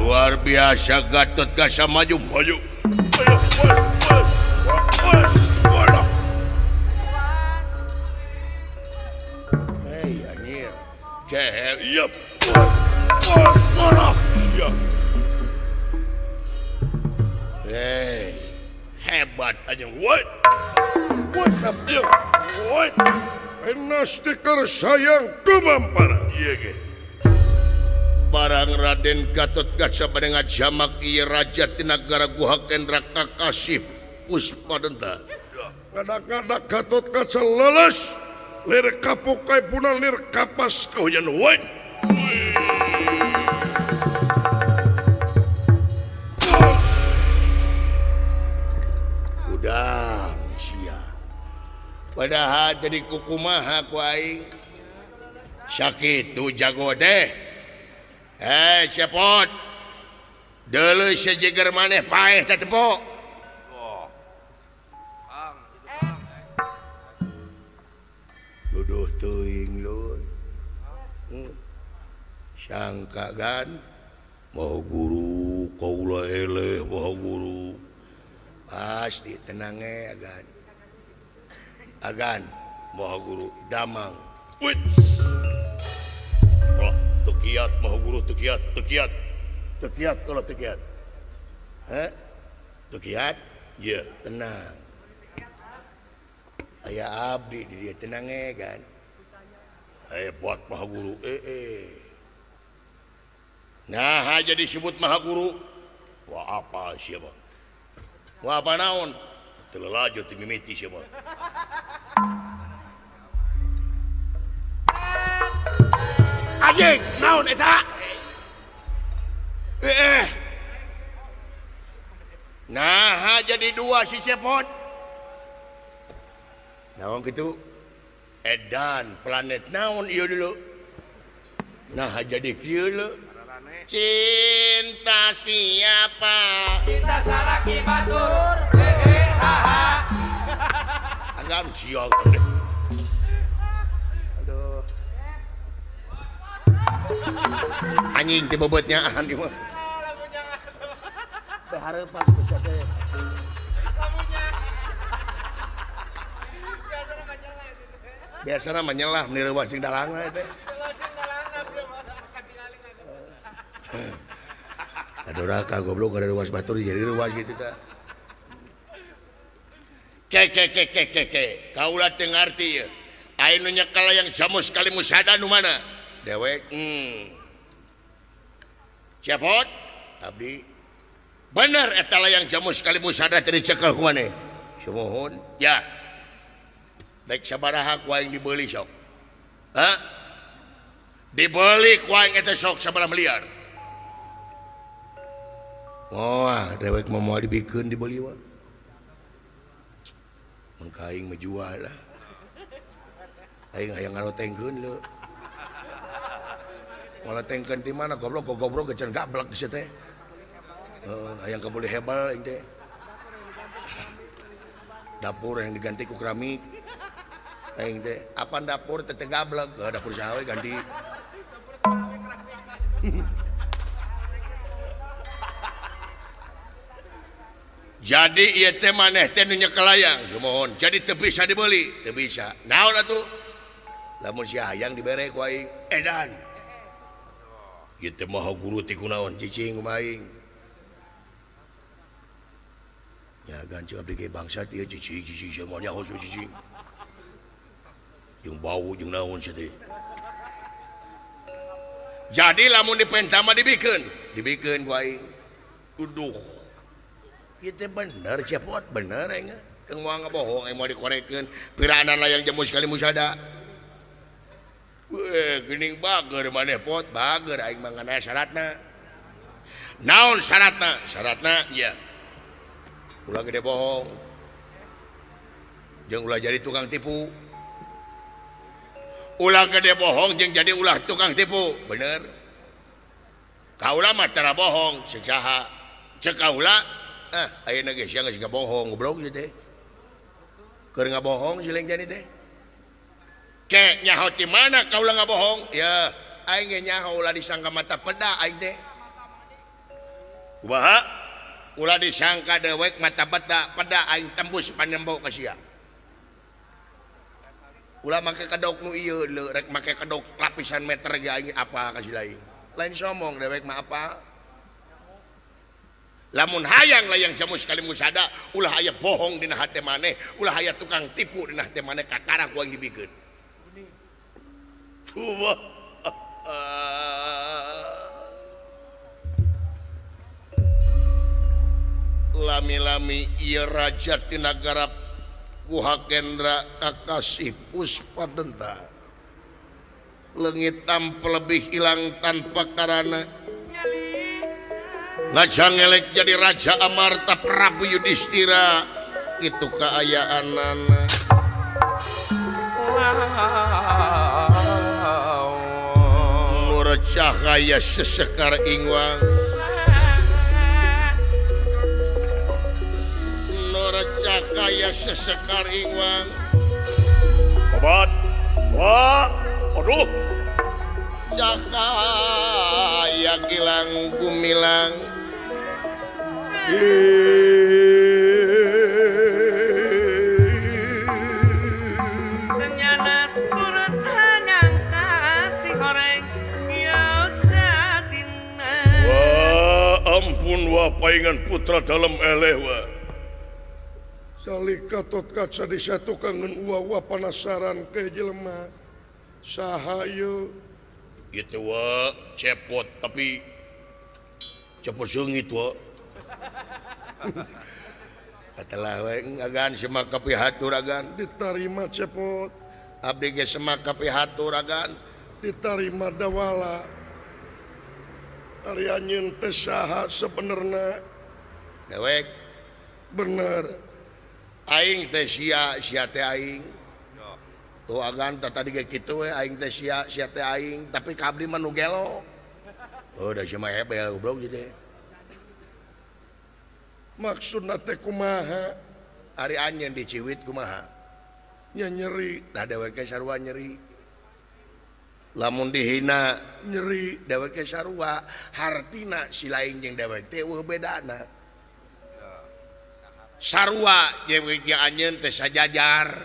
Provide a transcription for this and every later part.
Luar biasa Gatot Kaca maju maju. Hei anjir. Kehel iya. Hei, hebat aja. What? What's up? What? Enastiker sayang tumampara. Iya ge. Barang Raden Gatot Kaca bade ngajamak ieu raja ti nagara Guha Kendra Kakasih Puspadenta. Ngadak-ngadak Gatot Kaca leles lir kapukai punal lir kapas kahujan. What? Udang sia. Padahal jadi kukumaha ku aing. Sakitu jago teh. Hei cepot. Deuleu sejeger maneh paeh teh tempo. Duduh teuing lur. Sangka gan mau guru kaula eleh mau guru. Pasti tenang agan. Agan maha guru damang. Oh, tekiat maha guru tekiat, tekiat. Tekiat kalau tekiat. Hah? Tekiat? Iya, tenang. Aya abdi di dia tenang kan. Hebat maha guru. Nah, aja disebut maha guru. Wah, apa siapa? Wah, apa naon? Telelajo ti mimiti siapa? Anjing, naon eta? Nah, jadi dua si cepot. Naon kitu? Edan planet naon ieu dulu. Nah, jadi kieu leuh. Cinta siapa? Cinta salaki batur. Agam sial deh. Aduh. Anjing teh bobotnya ahan ieu mah. Bahareupan bisa teh. Biasana mah nyelah meni leuwih sing dalangna teh. Aduh raka goblok ada ruas batur jadi ruas gitu ta. Ke ke ke ke ke ke kaula teu ngarti ieu. Aya nu nyekel yang jamus kali musada nu mana? Dewek. Cepot abdi. Bener eta layang jamus kali musada teh dicekel ku maneh. Sumuhun. Ya. Daek sabaraha ku aing dibeuli sok. Hah? Dibeli ku aing eta sok sabaraha miliar. Wah, dewek mah moal dibikeun dibeli mah. Mangka aing mah jual lah. Aing hayang ngalotengkeun leu. Ngalotengkeun ti mana goblok goblok geus gablek geus teh. Heeh, hayang kabeli hebel aing teh. Dapur yang diganti ku keramik. Aing teh, apan dapur teh teu gablek, heuh dapur saha we ganti. Jadi ieu teh maneh teh nu nyekel layang, sumuhun. Jadi teu bisa dibeli, teu bisa. Naon atuh? Lamun si hayang dibere ku aing, edan. Ieu teh maha guru teh kunaon cicing kumaha aing. Ya gancu abdi ge bangsat ieu cicing cicing semuanya nyaho cicing. Jeung bau jeung naon sia teh. Jadi lamun dipenta mah dibikeun, dibikeun ku aing. Duduh. Itu bener cepot bener aing teu moal ngabohong aing moal dikorekeun piranan layang jamus kali musada. Weh geuning bager maneh pot bager aing mah ngan aya syaratna. Naon syaratna? Syaratna ieu. Ulah gede bohong. Jeung ulah jadi tukang tipu. Ulah gede bohong jeung jadi ulah tukang tipu. Bener. Kaula mah tara bohong sesaha. Ceuk kaula ah ayeuna geus sia geus ngabohong goblok ieu teh. Keur ngabohong si Lengjani teh. Ke nyaho ti mana kaula ngabohong? Ya, aing ge nyaho ulah disangka mata peda aing teh. Kumaha ulah disangka dewek mata beta pada aing tembus panembok ka sia. Ulah make kedok nu ieu leu rek make kedok lapisan meter ge aing apa ka si lain. Lain somong dewek mah apa. Lamun hayang layang jamus kali musada ulah aya bohong dina hate maneh, ulah aya tukang tipu dina hate maneh kakara ku aing dibikeun. Tuh. Lami-lami ieu raja ti nagara Guha Kendra kakasih Puspadenta. Leungit tanpa lebih hilang tanpa karana. Ngajangelek jadi raja Amarta Prabu Yudhistira kitu kaayaanana. Nur cahaya sesekar ingwang. Nur cahaya sesekar ingwang. Obat. Wah, aduh. Cahaya gilang gumilang. Senyana turut hanyangka si horeng yodatina. Wah, ampun wah paingan putra dalam eleh wah. Salika tot kaca disatukan uwa-uwa penasaran ke jelema saha ieu gitu wah cepot tapi cepot seungit wah. Katelah we agan semak kapihatur agan ditarima cepot abdi ge semak kapihatur agan ditarima dawala ari anjeun teh saha sebenerna dewek bener aing teh sia sia teh aing tuh agan tah tadi ge kitu we aing teh sia sia teh aing tapi ka abdi mah nu gelo oh da sia mah hebel goblok gitu. Maksudna teh kumaha ari anjeun diciwit kumaha nya nyeri tah dewek sarua nyeri lamun dihina nyeri dewek sarua hartina si lain jeung dewek teh eueuh bedana sarua dewek jeung anjeun teh sajajar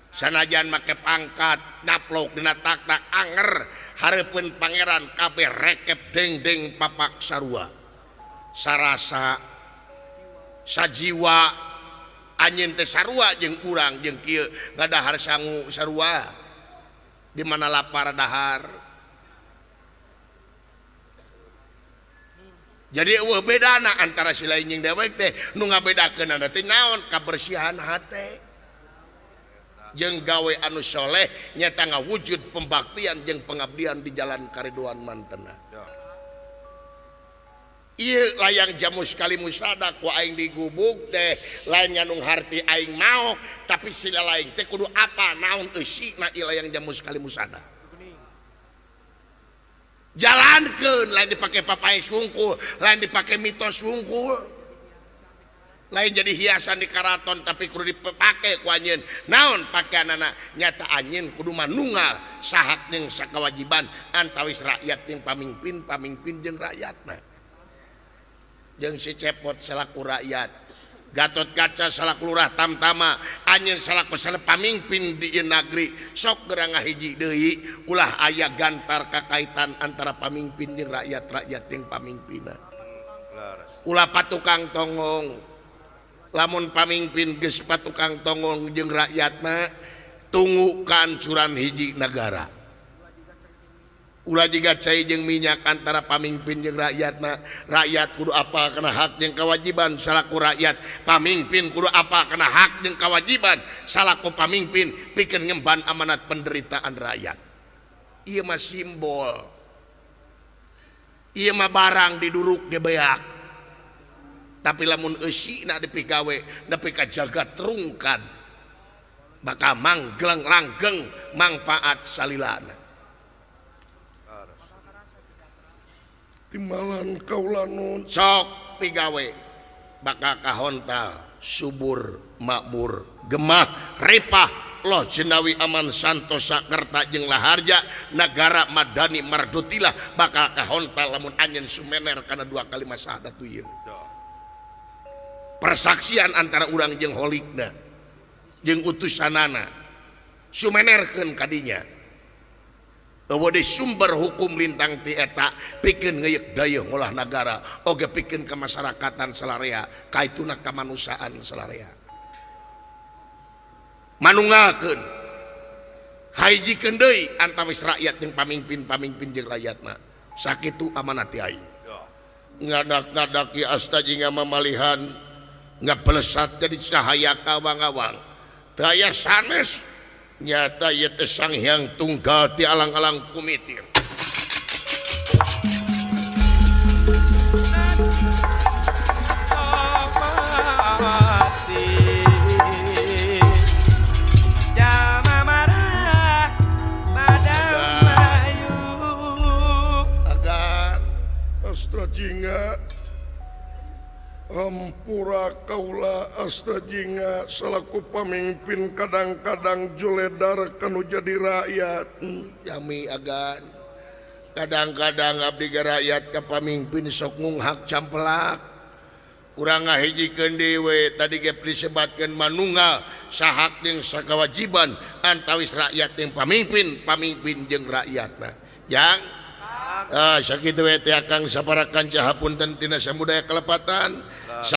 sanajan make pangkat naplok dina taktak anger hareupeun pangeran kabeh rekep dengdeng papak sarua sarasa sajiwa anjeun teh sarua jeung urang jeung kieu ngadahar sangu sarua di mana lapar dahar. Jadi eueuh bedana antara si lain jeung dewek teh nu ngabedakeunana teh naon kabersihan hate jeung gawe anu soleh nyata ngawujud pembaktian jeung pengabdian di jalan kariduan mantena. Ieu layang jamus kali musada ku aing digubug teh lain nganung harti aing maok tapi sila lain teh kudu apa naon eusina ieu layang jamus kali musada. Jalankeun lain dipake papaes wungkul, lain dipake mitos wungkul. Lain jadi hiasan di karaton tapi kudu dipake ku anjeun. Naon pakeanana nyata anjeun kudu manunggal sahak jeung sakawajiban antawis rakyat jeung pamimpin, pamimpin jeung rakyatna. Jeung si cepot selaku rakyat, Gatot Kaca selaku lurah tamtama, anjeun selaku pamimpin di ieu nagri, sok geura ngahiji deui ulah aya gantar kakaitan antara pamimpin jeung rakyat, rakyat jeung pamimpinna. Ulah patukang tonggong. Lamun pamimpin geus patukang tonggong jeung rakyatna, tunggu kehancuran hiji nagara. Ulah jiga cai jeung minyak antara pamimpin jeung rakyatna. Rakyat kudu apa kana hak jeung kewajiban salaku rakyat, pamimpin kudu apa kana hak jeung kewajiban salaku pamimpin pikeun ngemban amanat penderitaan rakyat. Ieu mah simbol. Ieu mah barang diduruk ge beak. Tapi lamun eusina dipigawe nepi ka jagat rungkad bakal manggleng langgeng mangfaat salilana. Timbalan kaula nun sok pigawe bakal kahontal subur makmur gemah repah Loh Jenawi aman santosa kerta jeung laharja nagara madani mardutilah bakal kahontal lamun anjeun sumener kana dua kalimat syahadat ieu. Persaksian antara urang jeung holikna jeung utusanana sumenerkeun kadinya. Eueuh deui sumber hukum lintang ti eta pikeun ngeuyeuk dayeuh ngolah nagara oge pikeun kemasyarakatan salarea kaituna kamanusiaan salarea. Manunggalkeun hijikeun deui antawis rakyat jeung pamimpin-pamimpin jeung rakyatna sakitu amanat ti aing. Ngadak-ngadak ieu asta jeung mamalihan ngabelesat jadi cahaya kawang-awang teu aya sanes nyata ieu teh Sang Hyang Tunggal ti alang-alang kumitir. Astra Jingga hampura kaula Astra Jingga selaku pamimpin kadang-kadang juledar kanu jadi rakyat. Jami agan kadang-kadang abdi ge rakyat ka pamimpin sok ngunghak campelak urang ngahijikeun deui tadi ge disebatkeun manunggal sahak jeung sakawajiban antawis rakyat jeung pamimpin, pamimpin jeung rakyatna. Jang sakitu we teh Akang sapara kanca hapunten tina samudaya kalepatan.